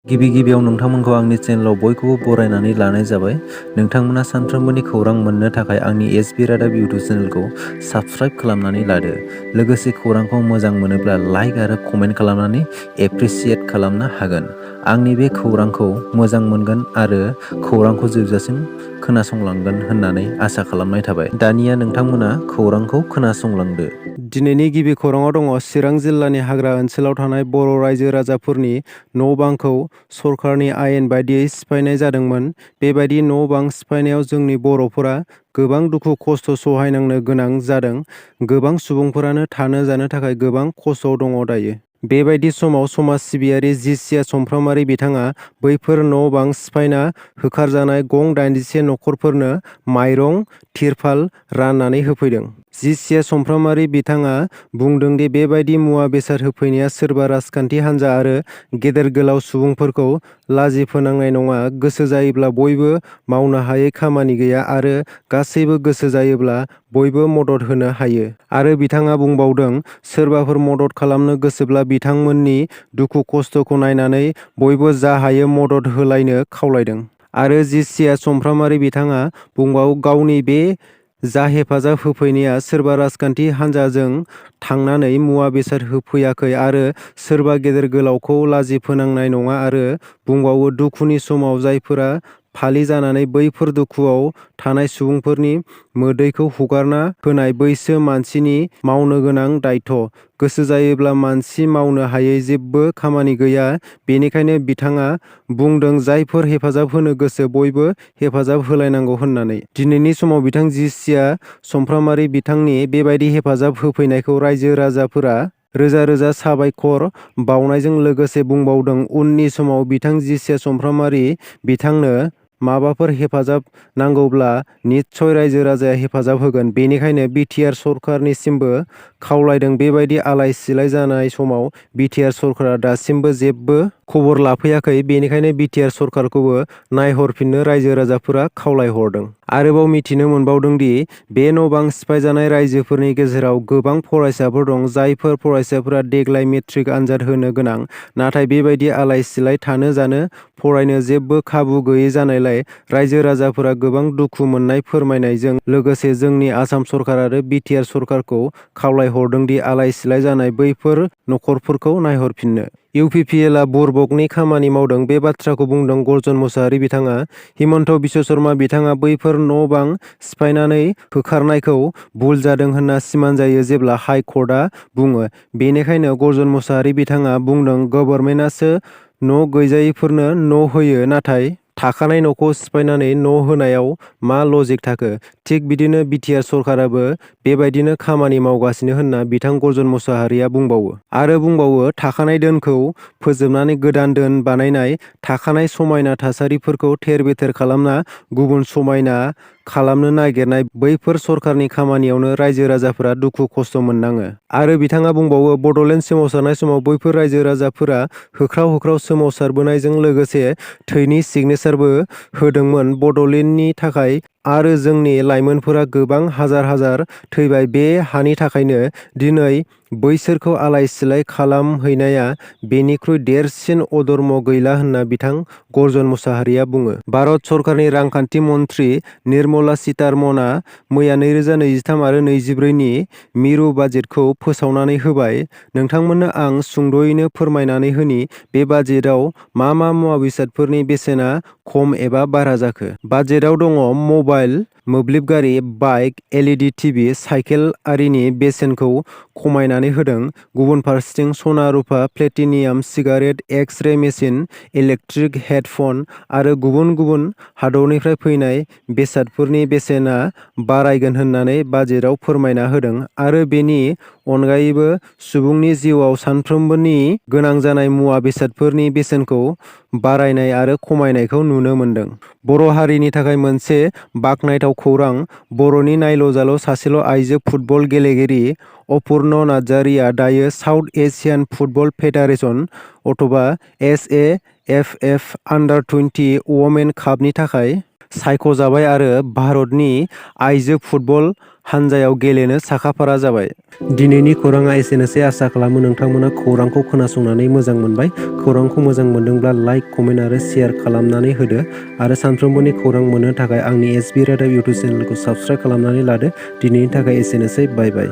गिबियाव नोंथांमोनखौ आंनि चेनेलाव बयखौबो बरायनानै लानाय जाबाय। नोंथांमोना सानफ्रोमबोनि खौरां मोननो थाखाय आंनि एसबि रादाब इउटुब चेनेलखौ साबस्क्राइब खालामनानै लादो। लोगोसे खौरांखौ मोजां मोनोब्ला लाइक आरो कमेन्ट खालामनानै एप्रिसियेट खालामनो हागोन। आंनि बे खौरांखौ मोजां मोनगोन आरो खौरांखौ जोबजासिम खोनासंलांगोन होननानै आसा खालामनाय थाबाय। दानिया नोंथांमोना खौरांखौ खोनासंलांदो। दिनैनि गिबि खौराङाव दङ चिरां जिल्लानि हाग्रा ओनसोलाव थानाय बर' रायजो राजाफोरनि न' बांखौ सरकारनि आयेन बायदियै सिफायनाय जादोंमोन। बेबायदि न' बां सिफायनायाव जोंनि बर'फोरा गोबां दुखु खस्थ' सहायनांनो गोनां जादों। गोबां सुबुंफोरानो थानो जानो थाखाय गोबां खस्थ'आव दङ दायो। बेबायदि समाव समाज सिबियारि जिसिया समफ्रामारि बिथाङा बैफोर न' बां सिफायना होखारजानाय गं 81 न'खरफोरनो माइरं तिरपाल राननानै होफैदों। जिसिया समफ्रामारि बिथाङा बुंदोंदि बेबायदि मुवा बेसाद होफैनाया सोरबा राजखान्थि हान्जा आरो गेदेर गोलाव सुबुंफोरखौ लाजि फोनांनाय नङा। गोसो जायोब्ला बयबो मावनो हायै खामानि गैया आरो गासैबो गोसो जायोब्ला बयबो मदद होनो हायो। आरो बिथाङा बुंबावदों, सोरबाफोर मदद खालामनो गोसोब्ला बिथांमोननि दुखु खस्थ'खौ नायनानै बयबो जा हायो मदद होलायनो खावलायदों। आरो जिसिया समफ्रामारि बिथाङा बुंबावो, गावनि बे जा हेफाजाब होफैनाया सोरबा राजखान्थि हान्जाजों थांनानै मुवा बेसाद होफैयाखै आरो सोरबा गेदेर गोलावखौ लाजि फोनांनाय नङा आरो बुंबावो, दुखुनि समाव जायफोरा फालि जानानै बैफोर दुखुआव थानाय सुबुंफोरनि मोदैखौ हुगारना होनाय बैसो मानसिनि मावनो गोनां दायथ'। गोसो जायोब्ला मानसि मावनो हायै जेबो खामानि गैया। बेनिखायनो बिथाङा बुंदों जायफोर हेफाजाब होनो गोसो बयबो हेफाजाब होलायनांगौ होननानै। दिनैनि समाव बिथां जिसिया समफ्रामारि बिथांनि बेबायदि हेफाजाब होफैनायखौ रायजो राजाफोरा रोजा रोजा साबायखर बावनायजों लोगोसे बुंबावदों, उननि समाव बिथां जिसिया समफ्रामारि बिथांनो माबाफोर हेफाजाब नांगौब्ला निस्सय रायजो राजाया हेफाजाब होगोन। बेनिखायनो बिटिआर सरकारनिसिमबो खावलायदों, बेबायदि आलाय सिलाय जानाय समाव बिटिआर सरकारा दासिमबो जेबो खबर लाफैयाखै। बेनिखायनो बिटिआर सरकारखौबो नायहरफिननो रायजो राजाफोरा खावलायहरदों। आरोबाव मिथिनो मोनबावदों दि बे न' बां सिफायजानाय रायजोफोरनि गेजेराव गोबां फरायसाफोर दं। जायफोर फरायसाफोरा देग्लाय मेट्रिक आनजाद होनो गोनां। नाथाय बेबायदि आलाय सिलाय थानो जानो फरायनो जेबो खाबु गैयै जानायलाय रायजो राजाफोरा गोबां दुखु मोननाय फोरमायनायजों लोगोसे जोंनि आसाम सरकार आरो बिटिआर सरकारखौ खावलायहरदोंदि आलाय सिलाय जानाय बैफोर न'खरफोरखौ नायहरफिननो। UPPL आ बुरबकनि खामानि मावदों। बे बाथ्राखौ बुंदों गर्जन मुसाहारि बिथाङा। हिमन्त बिश्व शर्मा बिथाङा बैफोर न' बां सिफायनानै होखारनायखौ भुल जादों होनना सिमान जायो जेब्ला हाइ कर्टआ बुङो। बेनिखायनो गर्जन मुसाहारि बिथाङा बुंदों, गभर्नमेन्टआसो न' गैजायिफोरनो न' होयो, नाथाय थाखानाय न'खौ सिफायनानै न' होनायाव मा लजिक थाखो? थिग बिदिनो बिटिआर सरकाराबो बेबायदिनो खामानि मावगासिनो होनना बिथां गर्जन मुसाहारिया बुंबावो। आरो बुंबावो, थाखानाय दोनखौ फोजोबनानै गोदान दोन बानायनाय, थाखानाय समायना थासारिफोरखौ थेर बेथेर खालामना गुबुन समायना खालामनो नागिरनाय बैफोर सरकारनि खामानियावनो रायजो राजाफोरा दुखु खस्थ' मोननाङो। आरो बिथाङा बुंबावो, बड'लेण्ड सोमावसारनाय समाव बैफोर रायजो राजाफोरा होख्राव होख्राव सोमावसारबोनायजों लोगोसे थैनि सिगनेसारबो होदोंमोन बड'लेण्डनि थाखाय आरो जोंनि लाइमोनफोरा गोबां हाजार हाजार थैबाय। बे हानि थाखायनो दिनै बैसोरखौ आलाय सिलाय खालामहैनाया बेनिख्रुइ देरसिन अधर्म गैला होनना बिथां गर्जन मुसाहारिया बुङो। भारत सरकारनि रांखान्थि मन्थ्रि निर्मला सीतारमणआ मैया 2023 आरो 2024 नि मिरु बाजेटखौ फोसावनानै होबाय। नोंथांमोननो आं सुंद'यैनो फोरमायनानै होनि बे बाजेटआव मा मा मुवा बेसादफोरनि बेसेना खम एबा बारा जाखो। बाजेटआव दङ मबाइल, मोब्लिब गारि, बाइक, LED टिभि, साइकेल आरिनि बेसेनखौ खमायनानै होदों। गुबुन फारसेथिं सना रुफा, platinum, cigarette, X-ray machine, electric headphone आरो गुबुन गुबुन हादरनिफ्राय फैनाय बेसादफोरनि बेसेना बारायगोन होननानै बाजेटआव फोरमायना होदों। आरो बेनि अनगायैबो सुबुंनि जिउआव सानफ्रोमबोनि गोनां जानाय मुवा बेसादफोरनि बेसेनखौ बारायनाय आरो खमायनायखौ नुनो मोनदों। बर' हारिनि थाखाय मोनसे बाखनायथाव खौरां, बर'नि नायल' जाल' सासेल' आइजो फुटबल गेलेगिरि अपुर्न नार्जारिया दायो साउथ एशियान फुटबल फेडारेसन अथवा SAFF आन्डार 20 वमेन कापनि थाखाय सायख'जाबाय आरो भारतनि आइजो फुटबल हानजायाव गेलेनो साखाफारा जाबाय। दिनैनि खौराङा एसेनोसै। आसा खालामो नोंथांमोना खौरांखौ खोनासंनानै मोजां मोनबाय। खौरांखौ मोजां मोनदोंब्ला लाइक, कमेन्ट आरो शेयार खालामनानै होदो आरो सानफ्रोमबोनि खौरां मोननो थाखाय आंनि एसबि रादाब इउटुब चेनेलखौ साबस्क्राइब खालामनानै लादो। दिनैनि थाखाय एसेनोसै। बाय बाय।